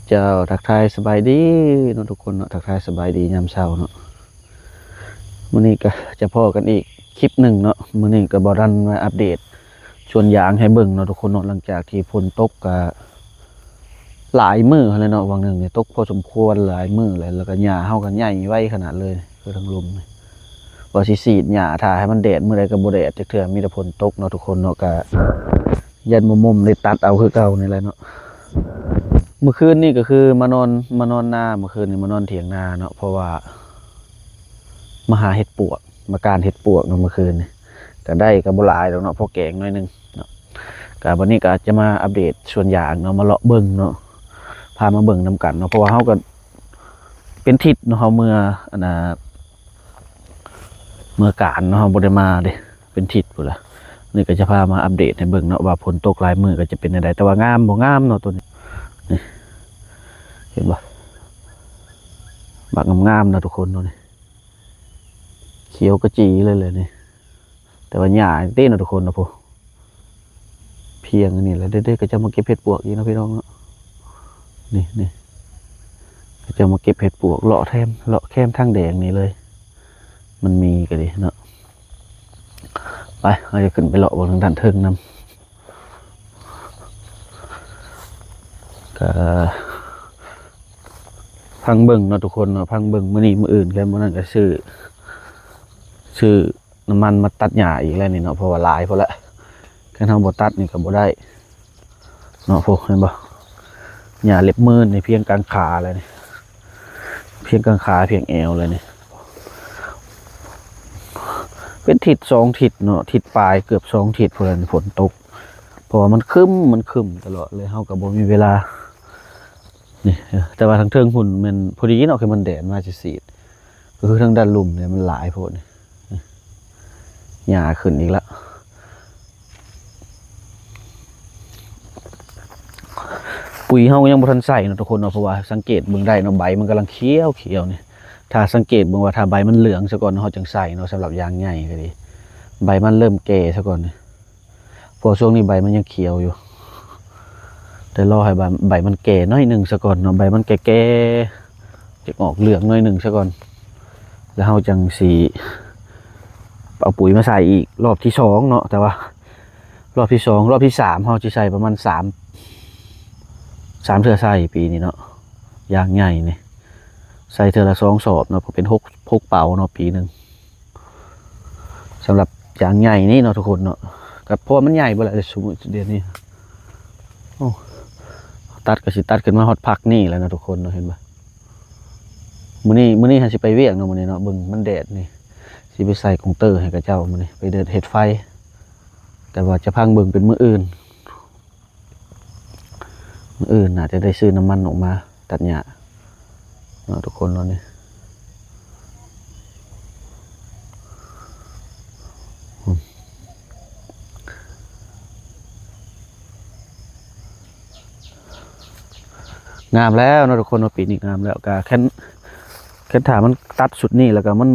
ເຈົ້າ ທັກທາຍສະບາຍດີເນາະທຸກຄົນເນາະ, ທັກທາຍສະບາຍດີຍາມເຊົ້າເນາະ. ມື້ນີ້ກໍຈະພໍ້ກັນອີກຄລິບໜຶ່ງເນາະ. ມື້ນີ້ກໍບໍ່ທັນມາອັບເດດສວນຢາງໃຫ້ເບິ່ງເນາະທຸກຄົນເນາະ. ຫຼັງຈາກທີ່ຝົນຕົກກໍຫຼາຍມື້ແລ້ວເນາະ, ຫວ່າງໜຶ່ງນີ້ຕົກພໍສົມຄວນຫຼາຍມື້ແລ້ວ, ແລ້ວກໍຫຍ້າເຮົາກໍໃຫຍ່ໄວຂະໜາດເລີຍ ຄືທາງລຸ່ມນີ້. ວ່າຊິສີດຫຍ້າຖ້າໃຫ້ມັນແດດມື້ໃດກໍບໍ່ແດດຈັກເທື່ອ, ມີແຕ່ຝົນຕົກເນາະທຸກຄົນເນາະ. ກໍຢ້ານບໍ່ໝົ່ມໄດ້ຕັດເອົາຄືເກົ່ານີ້ແຫຼະເນາະ. ມື້ຄືນນີ້ກໍຄືມານອນ ມານອນນາ, ມື້ຄືນນີ້ມານອນຖຽງນາເນາະ, ເພາະວ່າມາຫາເຫັດປວກ ມາການເຫັດປວກເນາະ. ມື້ຄືນນີ້ກໍໄດ້ກໍບໍ່ຫຼາຍດອກເນາະ, ພໍແກງໜ້ອຍໜຶ່ງເນາະ. ກໍບັດນີ້ກໍຈະມາອັບເດດສວນຢາງເນາະ, ມາເລາະເບິ່ງເນາະ, ພາມາເບິ່ງນຳກັນເນາະ. ເພາະວ່າເຮົາກໍເປັນທິດເນາະ, ເຮົາເມືອ ອັນນ່າ ເມືອການເນາະ, ເຮົາບໍ່ໄດ້ມາເດ້ ເປັນທິດພຸ້ນລະ. ນີ້ກໍຈະພາມາອັບເດດໃຫ້ເບິ່ງເນາະ ວ່າຝົນຕົກຫຼາຍມື້ກໍຈະເປັນແນວໃດ, ແຕ່ວ່າງາມບໍ່ງາມເນາະໂຕນີ້. ນີ້ ເຫັນບໍ່? ບັກງາມໆເນາະທຸກຄົນເນາະ, ນີ້ຂຽວກະຈີເລີຍແຫຼະນີ້. ແຕ່ວ່າຫຍ້າເດ້ເນາະທຸກຄົນເນາະ, ໂພ ພຽງອັນນີ້ແຫຼະເດ້ ເຂົາເຈົ້າມາເກັບເຫັດປວກອີກເນາະພີ່ນ້ອງເນາະ. ນີ້ ນີ້ ເຂົາເຈົ້າມາເກັບເຫັດປວກ ເລາະແຄມ ເລາະແຄມທາງແດງນີ້ເລີຍ, ມັນມີກໍດີເນາະ. ໄປ ເຮົາຈະຂຶ້ນໄປເລາະເບິ່ງທາງດ້ານເທິງນຳ. ກະຟັງເບິ່ງເນາະທຸກຄົນເນາະ, ຟັງເບິ່ງ. ມື້ນີ້ມື້ອື່ນແລ້ວ ມື້ນັ້ນກໍຊື້ ຊື້ ນ້ຳມັນມາຕັດຫຍ້າອີກແລ້ວນີ້ເນາະ, ເພາະວ່າຫຼາຍໂພດລະ. ຄັນເຮົາບໍ່ຕັດນີ້ກໍບໍ່ໄດ້ເນາະ. ໂພ ເຫັນບໍ່? ຫຍ້າເລັບໝື່ນນີ້ພຽງກາງຂາແລ້ວນີ້, ພຽງກາງຂາ ພຽງແອວແລ້ວນີ້. ເປັນທິດສອງທິດເນາະ, ທິດປາຍ ເກືອບສອງທິດພຸ້ນແຫຼະ ຝົນຕົກ, ເພາະວ່າມັນຄຶ້ມ ມັນຄຶ້ມຕະຫຼອດເລີຍ, ເຮົາກໍບໍ່ມີເວລາ. ນີ້ ແຕ່ວ່າທາງເທິງພຸ້ນແມ່ນພໍດີເນາະ, ຄືມັນແດດມາຊິສີດ ກໍຄືທາງດ້ານລຸ່ມນີ້ມັນຫຼາຍໂພດນີ້. ຫຍ້າຂຶ້ນອີກລະ, ປຸ໋ຍເຮົາກໍຍັງບໍ່ທັນໃສ່ເນາະທຸກຄົນເນາະ, ເພາະວ່າສັງເກດເບິ່ງໄດ້ເນາະ, ໃບມັນກຳລັງຂຽວໆນີ້. ຖ້າສັງເກດເບິ່ງວ່າ ຖ້າໃບມັນເຫຼືອງຊະກ່ອນ ເຮົາຈຶ່ງໃສ່ເນາະ, ສຳລັບຢາງໃຫຍ່ກໍດີ. ໃບມັນເລີ່ມແກ່ຊະກ່ອນນີ້ ເພາະຊ່ວງນີ້ໃບມັນຍັງຂຽວຢູ່, ແຕ່ລໍໃຫ້ໃບ ໃບມັນແກ່ໜ້ອຍໜຶ່ງຊະກ່ອນເນາະ, ໃບມັນແກ່ໆ ຈະອອກເຫຼືອງໜ້ອຍໜຶ່ງຊະກ່ອນ, ແລ້ວເຮົາຈັ່ງຊິເອົາປຸ໋ຍມາໃສ່ອີກຮອບທີສອງເນາະ. ແຕ່ວ່າຮອບທີສອງ ຮອບທີສາມ ເຮົາຊິໃສ່ປະມານສາມ ສາມເທື່ອໃສ່ປີນີ້ເນາະ, ຢາງໃຫຍ່ນີ້ໃສ່ເທື່ອລະສອງສອບເນາະ, ເປັນຫົກ ຫົກເປົາເນາະປີໜຶ່ງ. ສຳລັບຢາງໃຫຍ່ນີ້ເນາະທຸກຄົນເນາະ, ກໍເພາະວ່າມັນໃຫຍ່ເບິດແລ້ວ ຊຸມ ດຽວນີ້. ໂອ້ ຕັດກໍຊິຕັດຂຶ້ນມາຮອດພັກນີ້ແລ້ວເນາະທຸກຄົນເນາະ, ເຫັນບໍ່? ມື້ນີ້ ມື້ນີ້ຫາຊິໄປວຽກເນາະ, ມື້ນີ້ເນາະ, ເບິ່ງມັນແດດນີ້ ຊິໄປໃສ່ກົງເຕີໃຫ້ເຂົາເຈົ້າມື້ນີ້, ໄປເດີນເຮັດໄຟ, ແຕ່ວ່າຈະພັງເບິ່ງເປັນມື້ອື່ນ. ມື້ອື່ນໜ້າຈະໄດ້ຊື້ນ້ຳມັນອອກມາຕັດຫຍ້າເນາະທຸກຄົນເນາະ. ນີ້ ງາມແລ້ວເນາະທຸກຄົນເນາະ, ປີນີ້ງາມແລ້ວ. ກະແຄ່ນ ແຄ່ນຖ້າມັນຕັດຊຸດນີ້ ແລ້ວກະມັນ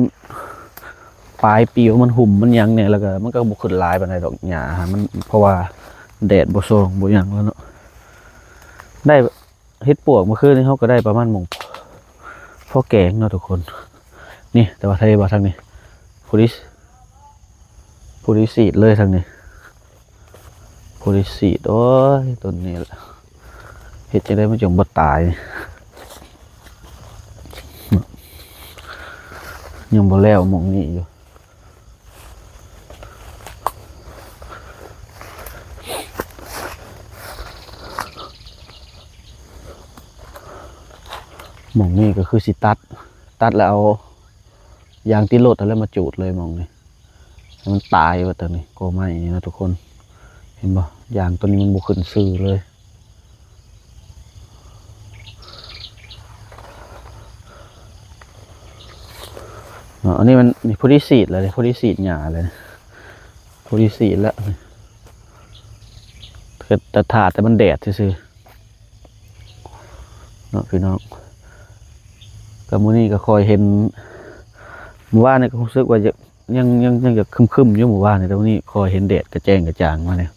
ປາຍປີວ່າມັນຫຸ້ມມັນຫຍັງແດ່ ແລ້ວກໍມັນກໍບໍ່ຂຶ້ນຫຼາຍປານໃດດອກຫຍ້າຫັ້ນ ມັນ ເພາະວ່າແດດບໍ່ສ່ອງບໍ່ຫຍັງແລ້ວເນາະ. ໄດ້ເຫັດປວກມື້ຄືນນີ້ ເຮົາກໍໄດ້ປະມານໝ່ອງພໍແກງເນາະທຸກຄົນ. ນີ້ ແຕ່ວ່າໄທວ່າທາງນີ້ ຜູ້ດີ ຜູ້ດີສີດເລີຍທາງນີ້. ໂພລິຊີດ ໂອ້ຍ ຕົ້ນນີ້ລະ ເຮັດຈັ່ງໃດມັນຈຶ່ງບໍ່ຕາຍ? ຍັງບໍ່ແລ້ວໝ່ອງນີ້ຢູ່. ໝ່ອງນີ້ກໍຄືຊິຕັດ ຕັດແລ້ວເອົາຢາງຕິດລົດຫັ້ນແຫຼະມາຈູດເລີຍໝ່ອງນີ້. ໃຫ້ມັນຕາຍວ່າຕົວນີ້ ກໍໄມ້ນີ້ນະທຸກຄົນ ເຫັນບໍ່? ຢາງຕົວນີ້ມັນບໍ່ຂຶ້ນຊື່ເລີຍເນາະ. ອັນນີ້ມັນ ນີ້ ພໍດີສີດແລ້ວນີ້ ພໍດີສີດຫຍ້າແລ້ວນີ້ ພໍດີສີດແລ້ວນີ້ ແຕ່ຖ້າແຕ່ມັນແດດຊື່ໆ ເນາະພີ່ນ້ອງ. ກໍມື້ນີ້ກໍຄ່ອຍເຫັນ ມື້ວານນີ້ກໍຮູ້ສຶກວ່າຢາກ ຍັງ ຍັງ ຍັງຈະຄຶ້ມໆຢູ່ມື້ວານນີ້ ແຕ່ມື້ນີ້ຄ່ອຍເຫັນແດດກະແຈ້ງກະຈ່າງມາແລ້ວ.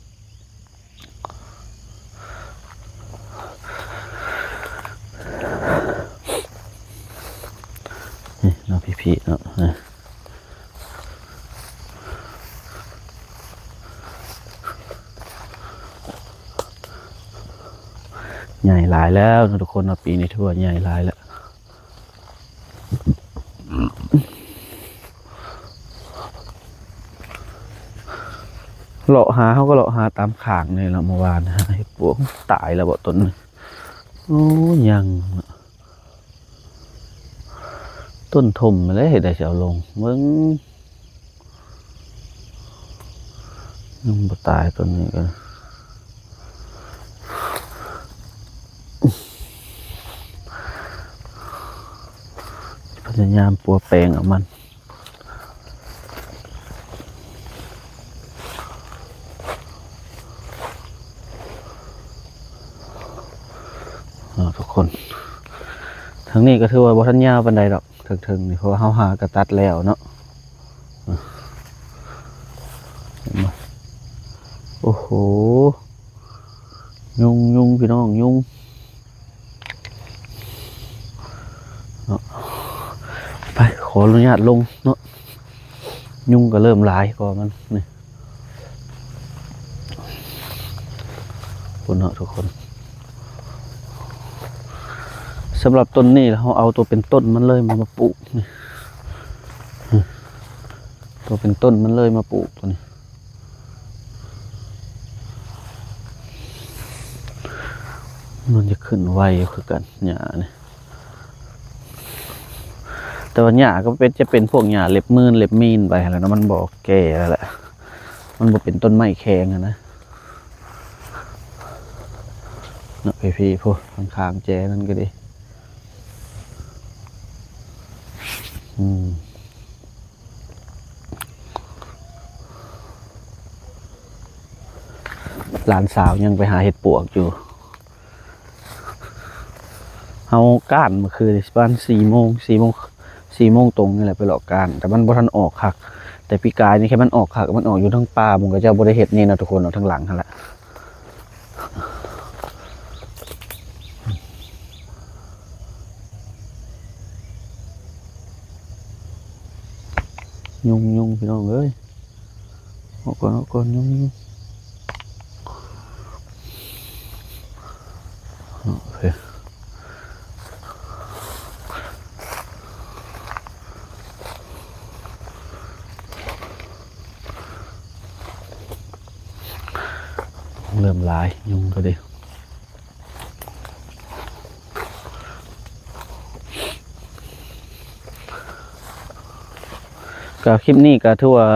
ອີກເນາະ. ໃຫຍ່ຫຼາຍແລ້ວເນາະທຸກຄົນເນາະ, ປີນີ້ຖືວ່າໃຫຍ່ຫຼາຍແລ້ວ. ເລາະຫາ ເຮົາກໍເລາະຫາຕາມຂ້າງນີ້ລະ ເມື່ອວານຫາເຫັດປວກ. ຕາຍແລ້ວບໍ່ຕົ້ນນີ້? ໂອ້ ຍັງເນາະ. ຕົ້ນຖົ່ມແລ້ວເຮັດໃດຊິເອົາລົງເບິ່ງ. ຍັງບໍ່ຕາຍຕົ້ນນີ້ກໍ ພະຍາຍາມປົວແປງເອົາມັນ. ເນາະທຸກຄົນ, ທາງນີ້ກໍຖືວ່າບໍ່ທັນຍາວປານໃດດອກ ເທິງໆນີ້ ເພາະວ່າເຮົາຫາກໍຕັດແລ້ວເນາະ. ເຫັນບໍ່? ໂອ້ໂຫ ຍຸງ ຍຸງ ພີ່ນ້ອງ ຍຸງ. ເນາະ ໄປ ຂໍອະນຸຍາດລົງເນາະ. ຍຸງກໍເລີ່ມຫຼາຍກໍມັນນີ້ ພຸ້ນເນາະທຸກຄົນ. ສຳລັບຕົ້ນນີ້ ເຮົາເອົາຕົວເປັນຕົ້ນມັນເລີຍມາ ມາປູກນີ້ ຕົວເປັນຕົ້ນມັນເລີຍມາປູກຕົວນີ້. ມັນຈະຂຶ້ນໄວຢູ່ຄືກັນ ຫຍ້ານີ້, ແຕ່ວ່າຫຍ້າກໍເປັນ ຈະເປັນພວກຫຍ້າເລັບໝື່ນເລັບມີນໄປຫັ້ນແຫຼະເນາະ, ມັນບໍ່ແກ່ແລ້ວແຫຼະ, ມັນບໍ່ເປັນຕົ້ນໄມ້ແຂງຫັ້ນນະເນາະ. ໄປພີ້ພຸ້ນ ຂ້າງໆແຈນັ້ນກໍດີ. ອືມ ຫຼານສາວຍັງໄປຫາເຫັດປວກຢູ່. ເຮົາກ້ານເມື່ອຄືນນີ້ປະມານສີ່ໂມງ ສີ່ໂມງ ສີ່ໂມງຕົງນີ້ແຫຼະ ໄປເລາະກ້ານ, ແຕ່ມັນບໍ່ທັນອອກຄັກ. ແຕ່ປີກາຍນີ້ແຄ່ມັນອອກຄັກ ມັນອອກຢູ່ທາງປ່າ ໝູ່ເຂົາເຈົ້າບໍ່ໄດ້ເຮັດນີ້ເນາະທຸກຄົນເນາະ, ທາງຫຼັງຫັ້ນແຫຼະ. ຍຸງ ຍຸງ ພີ່ນ້ອງເອີຍ, ອອກກ່ອນ ອອກກ່ອນ ຍຸງ ຍຸງ. ໂອເຄ ເລີ່ມຫຼາຍ ຍຸງກໍດີ. ກໍຄລິບນີ້ກໍຖືວ່າ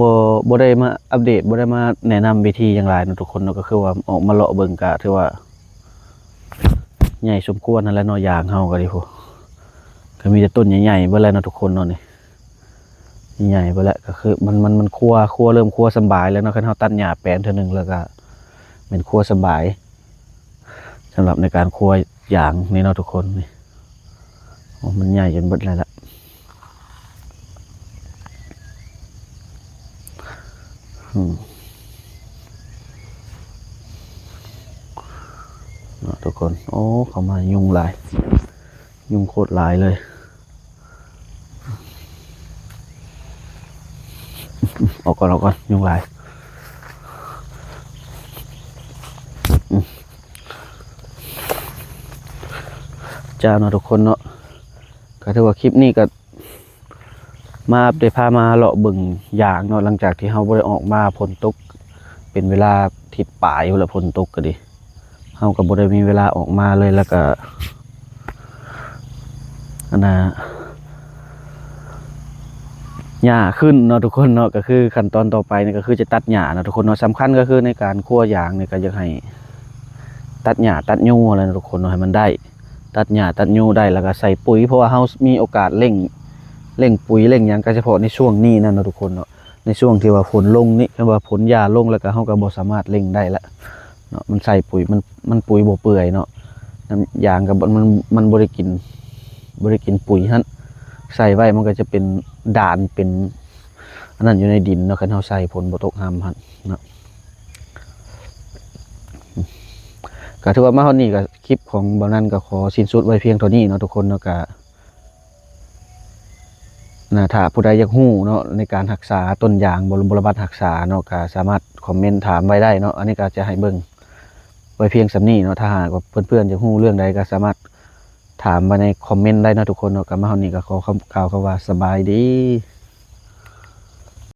ບໍ່ ບໍ່ໄດ້ມາອັບເດດ ບໍ່ໄດ້ມາແນະນຳວິທີຫຍັງຫຼາຍເນາະທຸກຄົນເນາະ, ກໍຄືວ່າອອກມາເລາະເບິ່ງກໍຖືວ່າໃຫຍ່ສົມຄວນຫັ້ນແຫຼະເນາະ. ຢາງເຮົາກໍດີພຸ້ນ ກໍມີແຕ່ຕົ້ນໃຫຍ່ໆເບິດແລ້ວເນາະທຸກຄົນເນາະ, ນີ້ໃຫຍ່ເບິດແລ້ວ. ກໍຄືມັນ ມັນ ມັນຄົວ ຄົວເລີ່ມຄົວສຳບາຍແລ້ວເນາະ, ຄັນເຮົາຕັດຫຍ້າແປງເທື່ອໜຶ່ງແລ້ວກໍແມ່ນຄົວສຳບາຍ. ສຳລັບໃນການຄົວຢາງນີ້ເນາະທຸກຄົນ ນີ້ ໂອ້ ມັນໃຫຍ່ຈົນເບິດແລ້ວລະ ອືມ ເນາະທຸກຄົນ. ໂອ້ ເຂົ້າມາຍຸງຫຼາຍ ຍຸງໂຄດຫຼາຍເລີຍ. ອອກກ່ອນ ອອກກ່ອນ ຍຸງຫຼາຍ. ອືມ ຈ້າເນາະທຸກຄົນເນາະ, ກໍຖືວ່າຄລິບນີ້ກໍມາໄດ້ພາມາເລາະເບິ່ງຢາງເນາະ, ຫຼັງຈາກທີ່ເຮົາບໍ່ໄດ້ອອກມາ ຝົນຕົກເປັນເວລາທິດປາຍພຸ້ນລະ, ຝົນຕົກກໍດີ. ເຮົາກໍບໍ່ໄດ້ມີເວລາອອກມາເລີຍ ແລ້ວກໍ ອັນນ່າ ຫຍ້າຂຶ້ນເນາະທຸກຄົນເນາະ. ກໍຄືຂັ້ນຕອນຕໍ່ໄປນີ້ກໍຄືຈະຕັດຫຍ້າເນາະທຸກຄົນເນາະ. ສຳຄັນກໍຄືໃນການຄົວຢາງນີ້ກໍຢາກໃຫ້ຕັດຫຍ້າຕັດຢູ່ຫັ້ນແຫຼະເນາະທຸກຄົນເນາະ, ໃຫ້ມັນໄດ້ ຕັດຫຍ້າຕັດຢູ່ໄດ້ ແລ້ວກໍໃສ່ປຸ໋ຍ ເພາະວ່າເຮົາມີໂອກາດເລັ່ງ ເລັ່ງປຸ໋ຍເລັ່ງຫຍັງ ກໍສະເພາະໃນຊ່ວງນີ້ນັ້ນເນາະທຸກຄົນເນາະ. ໃນຊ່ວງທີ່ວ່າຝົນລົງນີ້ ຄັນວ່າຝົນຢ່າລົງແລ້ວກໍ ເຮົາກໍບໍ່ສາມາດເລັ່ງໄດ້ລະເນາະ, ມັນໃສ່ປຸ໋ຍ ມັນ ມັນປຸ໋ຍບໍ່ເປື່ອຍເນາະ, ນ້ຳຢາງກໍ ມັນ ມັນ ມັນບໍ່ໄດ້ກິນ ບໍ່ໄດ້ກິນປຸ໋ຍຫັ້ນ, ໃສ່ໄວ້ມັນກໍຈະເປັນດານ ເປັນອັນນັ້ນຢູ່ໃນດິນເນາະ, ຄັນເຮົາໃສ່ຝົນບໍ່ຕົກຮ່ຳຫັ້ນເນາະ. ກໍຖືວ່າມາຮອດນີ້ກໍ ຄລິບຂອງບ່າວນັນກໍຂໍສິ້ນສຸດໄວ້ພຽງເທົ່ານີ້ເນາະທຸກຄົນເນາະ. ກໍ ນະ ຖ້າຜູ້ໃດຢາກຮູ້ເນາະ ໃນການຮັກສາຕົ້ນຢາງ ບໍ ບໍລະບັດຮັກສາເນາະ ກໍສາມາດຄອມເມັນຖາມໄວ້ໄດ້ເນາະ. ອັນນີ້ກໍຈະໃຫ້ເບິ່ງໄວ້ພຽງສ່ຳນີ້ເນາະ. ຖ້າຫາກວ່າເພື່ອນໆຢາກຮູ້ເລື່ອງໃດ ກໍສາມາດຖາມໄວ້ໃນຄອມເມັນໄດ້ເນາະທຸກຄົນເນາະ. ກໍມາຮອດນີ້ກໍຂໍຄຳ ກ່າວຄຳວ່າສະບາຍດີ.